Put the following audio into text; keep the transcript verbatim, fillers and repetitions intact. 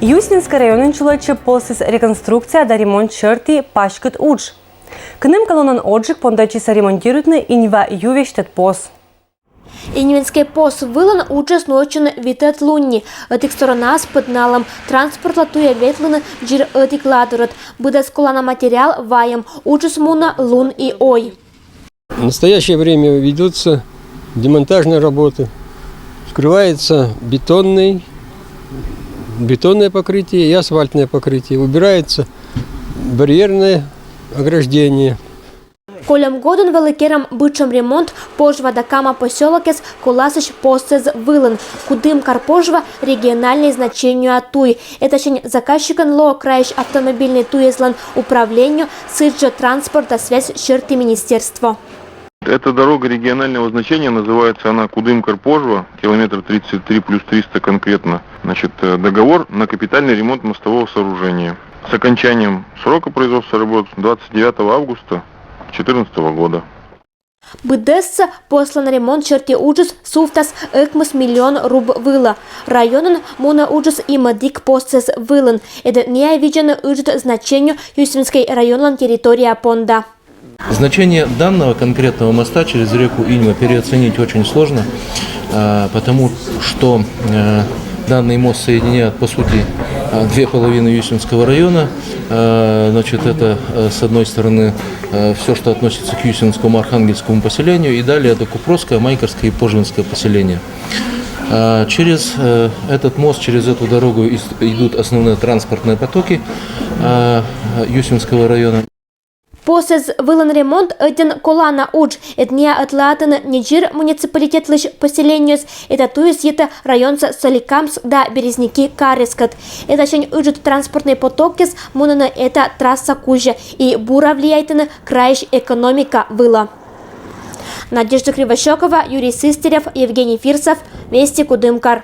Юсьминскӧй районын чулӧдчӧ посыс реконструкция да ремонт сьӧрті паськыд удж. Кынӧм калунӧн оджык пондӧдчисӧ ремонтируйтны Иньва ю весьтӧд пос. Иньвинскӧй пос вылын уджыс нуӧдчӧны витӧд лунни. Ӧтик сторӧнаас пӧдналӧм, транспортлы туйӧ ветлыны дзир ӧтик ладорыд. Быдӧс колана материал вайӧм, уджыс мунӧ лун и ой. В настоящее время ведутся демонтажные работы. Вскрывается бетонный, бетонное покрытие и асфальтное покрытие. Убирается барьерное ограждение. Кольӧм годын вӧлі керӧм бытшӧм ремонт Пожва да Кама посёлокъяс коласысь посӧз вылын. Кудымкар-Пожва — региональнӧй значенньӧя туй. Этасянь заказчикӧн лоӧ краись автомобильнӧй туйӧзлӧн управленньӧ, сідз жӧ транспорт да связь сьӧрті министерство. Эта дорога регионального значения, называется она Кудымкар-Пожва, километр тридцать три плюс триста конкретно. Значит, э, договор на капитальный ремонт мостового сооружения с окончанием срока производства работ двадцать девятого августа четырнадцатого года. Быдӧссӧ послӧн ремонт сьӧрті уджыс сувтас ӧкмыс миллион руб вылӧ. Районын мунӧ уджыс и мӧдік посӧз вылын. Эдӧнія видзӧны ыджыд значенньӧ Юсьминскӧй районлӧн территория понда. Значение данного конкретного моста через реку Иньва переоценить очень сложно, а, потому что, э, данный мост соединяет, по сути, э, две половины Юсьминского района. Э, значит, это, э, с одной стороны, все, что относится к Юсьминскому архангельскому поселению, и далее это Купросское, Майкерское и Пожвинское поселение. А, через, э, этот мост, через эту дорогу ис-, идут основные транспортные потоки, а, Юсьминского района. Посӧз вылын ремонт ӧдйӧн колана удж. Эднія ӧтлаӧдтӧны не дзир муниципалитетлысь поселениеяс, эта туйыс йитӧ районса Соликамск да Березники карыскӧд. Этасянь ыджыд транспортнӧй потокъяс мунӧны эта трасса кузя и бура влияйтӧны краись экономика вылӧ. Надежда Кривощёкова, Юрий Сыстерев, Евгений Фирсов, «Вести», Кудымкар.